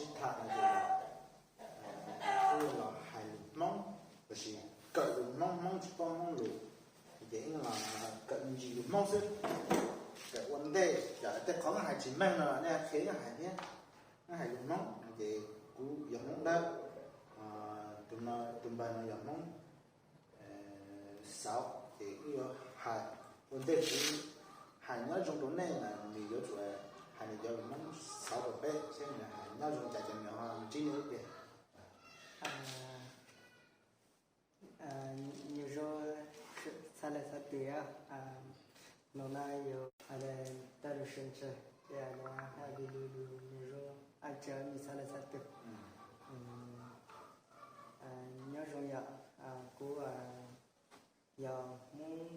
Sib tham no ces wb los hais lus Hmoob, lossis kawm lus Hmoob, Hmoob tsis paub Hmoob lus, ces wb los kawm me ntsis lus Hmoob xwb. Kawm ua ntej, tej qhov wb hais tsis meej no los nej qhia wb hais thiab. Wb hais lus Hmoob ces kuv yog Hmoob Dawb, tus npawg no yog Hmoob Xauv, ces wb yuav hais ua ntej kuv hais nyob zoo rau nej na, nws yuav tsum hais nws cov lus Hmoob Xauv rau peb seb nws hais nyob zoo cas, ces nws ho ntsib nej ib pliag. Nyuag zoo, txhaj le txhaj twm, no na yog hais le taj lus sw ntshe, hais video lus nyuag zoo, a tsav nws txhaj le txhaj twm. Nyob zoo yom, kuv yog Hmoob,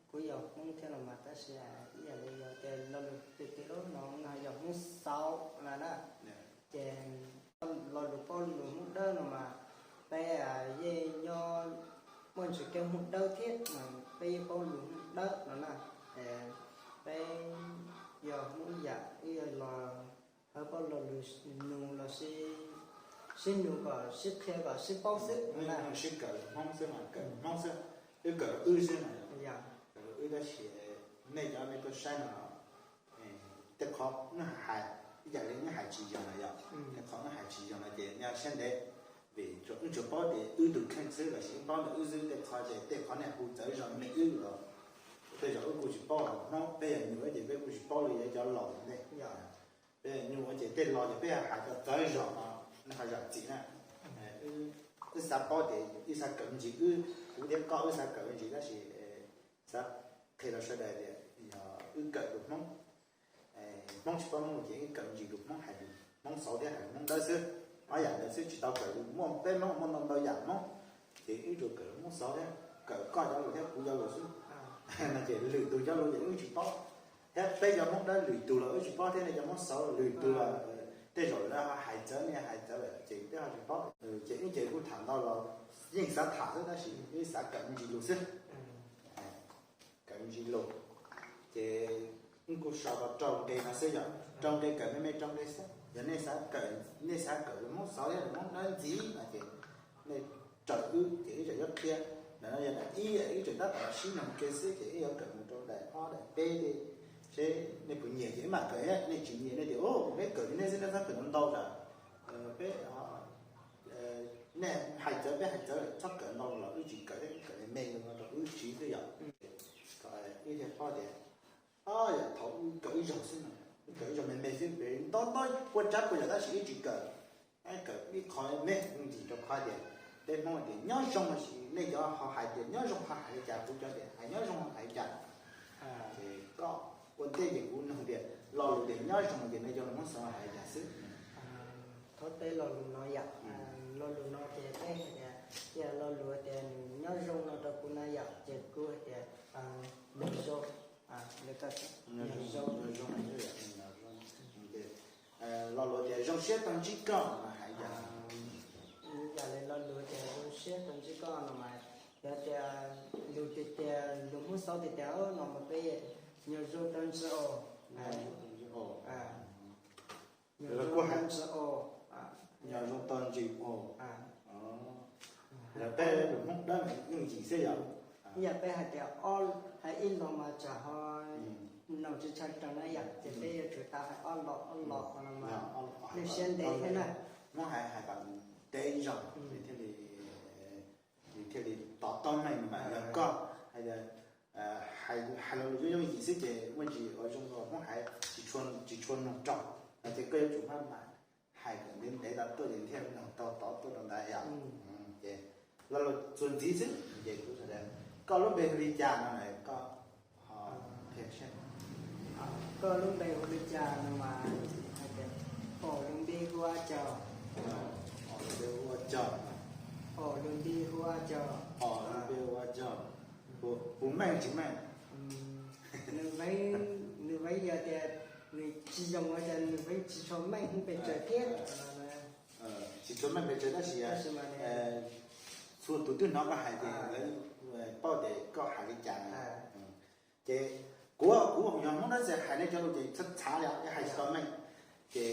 kuv yog Hmoob thiab los mas tab sis ib yam li yog tias lo lus tiag tiag lub no no yog Hmoob Xauv no na. Ces lo lus paub lus Hmoob Dawb no mas peb yeej nyob muaj ntsis kev Hmoob Dawb thiab, peb yeej paub lus Hmoob Dawb no na. Peb yog Hmoob yam ib yam los hab paub lo lus nus los sib nus kom sib qhia kom sib paub xwb. Sib kawm Hmoob xwb mas, kawm Hmoob xwb, wb kawm wb xwb mas. Kawm wb tab sis nej cov nej tuaj saib no, tej qhov wb hais ib yam li wb hais tsis yog na yom, tej qhov wb hais tsis yog no ces nej siab ntev, vim wb tsuas paub tias wb tus kheej xwb lossis wb paub ntawm wb xwb, tej qhov ces tej qhov nej hu txawv zog nej wb los, tej zaum wb kuj tsis paub los Hmoob, peb yog nyuj ces peb kuj tsis paub li, yog cov laus ntej. Peb yog nyuj ces tej lo ces peb hais txawv zog no nej ho zam txim na. Wb xav paub ces wb xav kawm me ntsis, wb, kuv thiab koj wb xav kawm me ntsis tab sis xav qhia rau sawv daws tias yog wb kawm lus Hmoob, Hmoob tsis paub Hmoob ces wb kawm me ntsis lus Hmoob, hais lus Hmoob Xauv thiab hais lus Hmoob Dawb xwb. Ob yam ntawd xwb tsis tau kawm lus, muaj peb Hmoob muaj ntau ntau yam Hmoob, ces wb tsuas kawm lus Hmoob Xauv thiab kawm koj cov lus thiab kuv cov lus xwb. No ces lwm tus cov lus ces wb tsis paub, thiab peb cov Hmoob Dawb lwm tus los wb tsis paub thiab, nej cov Hmoob Xauv lwm tus los tej zaum lawv ho hais txawv nej hais txawv lawm ces peb ho tsis paub. Ces wb ces kuj tham ntau los yeej xav tham xwb tab sis wb xav kawm me ntsis lus xwb. Kawm me ntsis lus, ces wb kuj sau tau rau nqe no xwb yom, rau nqe kawm me me rau nqe xwb. Yog nej xav kawm, nej xav kawm lus Hmoob Xauv thiab lus Hmoob Dawb ntxiv no ces nej raws wb ces wb tseem yuav qhia. Ntawm no yog daim ib, wb tseem tab tom sib noog ke xwb ces wb yuav kawm mus rau daim ob daim peb seb nej puas nyiam ces wb mam kawm, nej tsis nyiam nej tias peb kawm li nej xwb, nej txhob kawm ntau ntau lawm. Peb, nej hais txawv peb hais txawv, txhob kawm ntau los wb tsis kawm thiab, kawm me me no rau wb siv xwb yom. Kom wb thiaj paub tias, o, yam thaum wb kawm ib zaug xwb no, wb kawm ib zaug me me xwb, pem nto nto puas tsab puas yam tab sis wb tsis kawm. Kawm ib qho me me ntsis rau qhov tias peb Hmoob tias nyob zoo, tab sis nej cov ho hais tias nyob zoo ho hais li cas, kuv cov tias hais nyob zoo ho hais li cas. Ces koj ua ntej ces kuv nug tias lo lus tias nyob zoo ces nej cov lus Hmoob Xauv hais li cas xwb. Thov teb lo lus no yom, lo lus no ces peb hais tias, yog lo lus tias nws nyob zoo no rau kuv na yom, ces kuv hais tias nyob zoo, nyob zoo, nyob zoo. Lo lus tias zoo siab tau ntsib koj mas hais li cas? Yam li lo lus tias zoo siab tau ntsib koj no mas yog tias lus tiag tiag, lus Hmoob Xauv tiag tiag no mas peb, nyob zoo tau ntsib os. Nyob zoo tau ntsib os. Nyob zoo tau ntsib os. Lawv peb lus Hmoob Dawb yeej yim xwb yom. Yam peb hais tias ob, hais ib los mas tsam ho noog tsis tshaj raws na yom, ces peb yuav tsum tau hais ob los, ob los no mas lub siab ntev thiab na. Muab hais, hais kom ntev zog thiaj li, thiaj li to taub meej mas yog koj hais, hais lo lus yooj yooj yim xwb ces muaj ntsis ua zoo los muab hais tsis tshua noog raug no ces koj yuav tsum maj mam hais kom ntev ntev tau tuaj ces thiaj noog tau tod tuaj rau ntawd yom. Ces lo lus txuas ntxiv xwb ces kuv, koj lub npe hu li cas no koj ho qhia seb. Koj lub npe hu li cas no mas hais tias, Pom lub npe hu Ab Caug. Pom lub npe hu Ab Caug. Pom lub npe hu Ab Caug. Puas meej tsis meej? Nws veeb, nws veeb yog tias nws tsis zoo ua cas nws veeb tsis tshua meej pes tsawg thiab. Tsis tshua meej pes tsawg tab sis txhua tus twb hnov koj hais ces lawv paub tias koj hais li cas. Ces kuv, kuv yog Hmoob Dawb ces hais nej cov lus ces txhav txhav li, hais tsis tau meej. Ces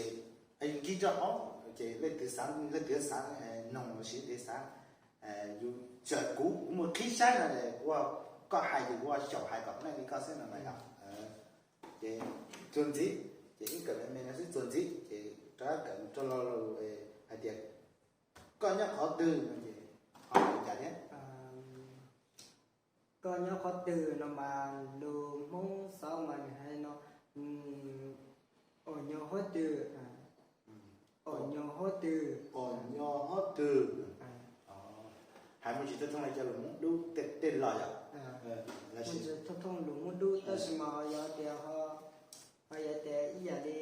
khib rau hauv ces leej twg xav, leej twg xav noog los sis leej twg xav yus txawm kuv, kuv mus qhib saib no, kuv, koj hais ces kuv ua xyaum hais kom nej li koj xwb no mas yog. Ces txuas ntxiv, ces ib kawm me me no xwb, txuas ntxiv ces rov qab kawm rau lo lus hais tias koj nyob qhov twg no ces ho li cas thiab. Koj nyob qhov twg no mas lus Hmoob Xauv mas nws hais no, uas nyob qhov twg, uas nyob qhov twg, uas nyob qhov twg. Hais muaj tsis thooj thooj li cov lus Hmoob Dub tej los yom. Muaj tsis thooj thooj lus Hmoob Dub tab sis mas yog tias ho, ho yog tias ib yam li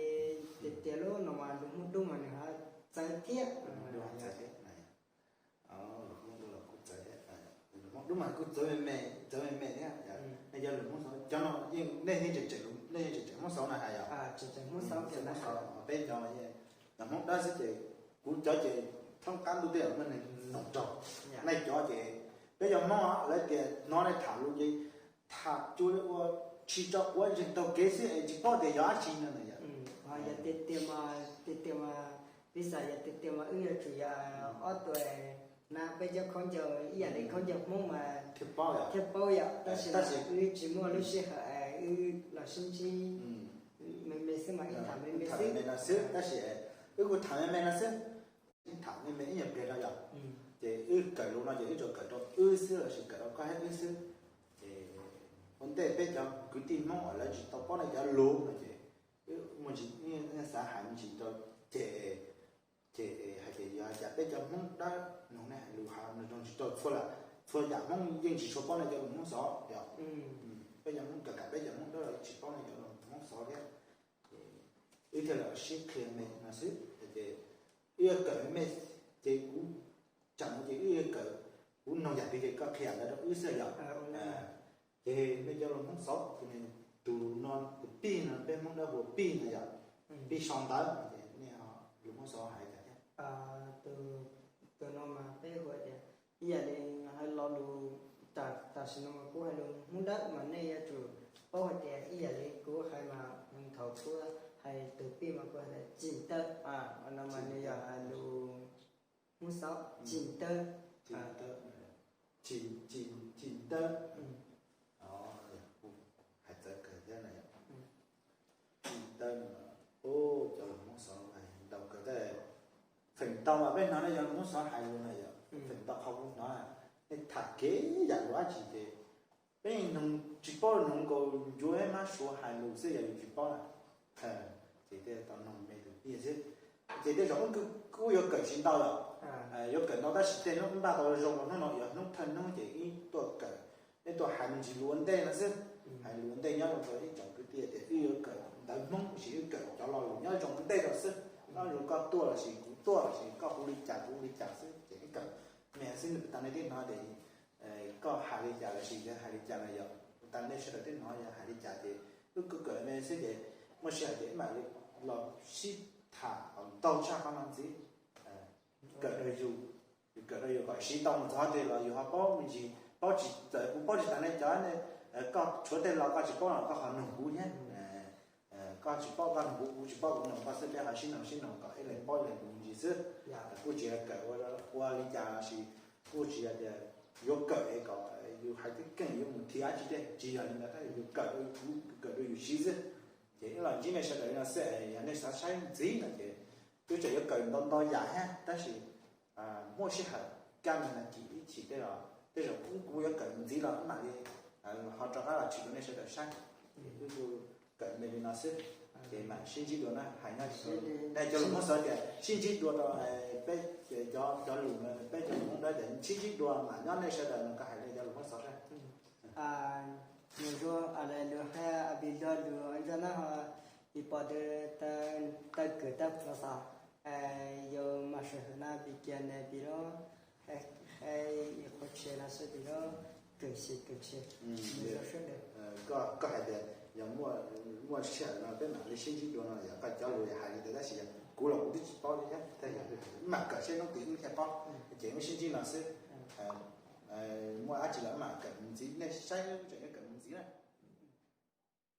tias tias lub no mas lus Hmoob Dub mas nws ho txawv thiab. Lus Hmoob Dub los kuj txawv thiab. Lus Hmoob Dub los kuj txawv thiab. Lus Hmoob Dub mas kuj txawv me me, txawv me me thiab. Nej cov lus Hmoob Xauv cov no yeej nej yeej tseem, nej yeej tseem Hmoob Xauv na hais yom. Hmoob Xauv, peb cov, cov Hmoob Dawb xwb ces kuv cov ces thoob qab ntuj tej muaj neeg noog raug. Nej cov ces peb cov Hmoob lawv tias hnov nej tham lus ces tham cuag li ua tsis tau quav zeeg taug kev xwb es tsis paub tias yog dab tsi no na yom. Yog tiag tiag mas, tiag tiag mas, piv xam yog tiag tiag mas wb yuav tsum yog ob tug na, peb cov khaub ncaws ib yam li khaub ncaws Hmoob mas thiaj paub yom, tab sis wb tsis muaj lub sij hawm es wb los sib ntsib me me xwb mas wb tham me me xwb no xwb. Tab sis wb kuj tham me me no xwb, tham me me ib nyuag pliag no yom. Ces wb kawm lus no ces wb tsuas kawm rau wb xwb los sis kawm rau koj thiab wb xwb. Ces ua ntej peb cov kwv tij Hmoob uas lawv tsis tau paub nej cov lus no ces wb muaj ntsis xav hais me ntsis rau, ces, ces hais tias yog cas peb cov Hmoob Dawb noog nej hais lus ho zoo tsis raug txhua, txhua yam Hmoob yeej tsis tshua paub nej cov lus Hmoob Xauv yom. Peb cov Hmoob, kawm kam peb cov Hmoob Dawb los tsis paub nej cov lus Hmoob Xauv thiab. Wb thiaj li sib qhia me no xwb ces wb yuav kawm me, ces kuv tsam no ces wb yuav kawm, kuv noog yam twg ces koj qhia ntawd rau wb xwb yom. Ces nej cov lus Hmoob Xauv ces nws, tus no tus pij no peb Hmoob Dawb hu ua pij no yom, pij sau ntawv no ces nej lus Hmoob Xauv hais cas thiab? Tus no mas peb hu tias ib yam li hais lo lus, tam sim no mas kuv hais lus Hmoob Dawb mas nej yuav tsum paub hais tias ib yam li kuv hais mas thaum kuv hais tus pij mas kuv hais tias cim tawb, no mas nws yog hais lus Hmoob Xauv, cim tawb. Cim tawb. Hais txawv kawg thiab na yom. Cim tawb no, cov lus Hmoob Xauv hais ntau kawg thiab. Feem ntau mas peb hnov nej cov lus Hmoob Xauv hais lus na yom, feem ntau qhov kuv hnov, nej tham kev yam lus dab tsi ces peb yeej tsis paub, noog nkaus ncuav peb mab suav hais lus xwb yog yus tsis paub na. Ces thiaj tau noog me tus pij xwb. Ces tej zaum wb yuav kawm tsis ntau lawm, yuav kawm ntau tab sis tej hnub npaj tau zoo los hnub no yog hnub thawj hnub ces wb tuaj kawm, wb tuaj hais me ntsis lus ua ntej no xwb. Hais lus ua ntej nyob rau ib tsoom kwv tij tias wb yuav kawm ntawv Hmoob sis wb kawm cov lo lus nyob zoo ua ntej rau xwb. Nyob zoo koj tuaj los sis kuv tuaj los sis koj hu li cas kuv hu li cas xwb ces wb kawm me xwb. Nws puas tau nej twb hnov tias koj hais li cas los sis yog hais li cas no yom, puas tau nej sawv daws twb hnov yog hais li cas ces wb kuj kawm me xwb ces muaj sij hawm ces wb mam li los sib tham kom ntau tshaj qhov no ntxiv. Kawm rau yus, yus kawm rau yus kom siv tau mus txog qhov twg los yus ho paub me ntsis, paub tsis, txawm kuv paub tsis tas nej cov, koj tshuav tej lo koj tsis paub los koj ho noog kuv thiab. Koj tsis paub koj noog kuv, kuv tsis paub kuv noog koj xwb, peb ho sib noog sib noog kom ib leeg paub ib leeg me ntsis xwb. Kuj tsis yog kawm ua li cas los sis kuj tsis yog tias yuav kawm es kom yus hais tib keej yuav mus thim dab tsi tej, tsis yog li ntawd, tab yus kawm rau yus, kawm rau yus siv xwb. Ces wb los ntsib nej sawv daws li no xwb, yog nej xav saib ntxiv no ces wb tseem yuav kawm ntau ntau yam thiab tab sis muaj sij hawm kaj ntug no ces ib chim tej los tej zaum kuv yuav kawm ntxiv los wb mam li ho rov qab los tshwm rau nej sawv daws saib. Wb kuj kawm me li no xwb, ces mam sib ntsib dua na, hais nyob, nej cov lus Hmoob Xauv tias sib ntsib dua rau peb cov, cov lus peb cov lus Hmoob Dawb tias sib ntsib dua, mam nyob nej sawv daws no koj hais nej cov lus Hmoob Xauv saib. Nws zoo lus hais abi do lus nco na ho, ib pom taw kawm taw pos xos, yus mas sawv hawm na pis kiag ne pis lub, hais ib qho tsheb no sawv pis lub, kawm xyem kawm tsheb. Koj hais tias yog muaj sij hawm no peb mam li sib ntsib dua no yog koj cov lus hais li ntawd tab sis yog kuv los kuv twb tsis paub li thiab, mam kawm seb hnub twg wb thiaj paub, ces wb sib ntsib no xwb. Muaj dab tsi los wb mam kawm mus ntxiv, nej saib wb tseem yuav kawm mus ntxiv na.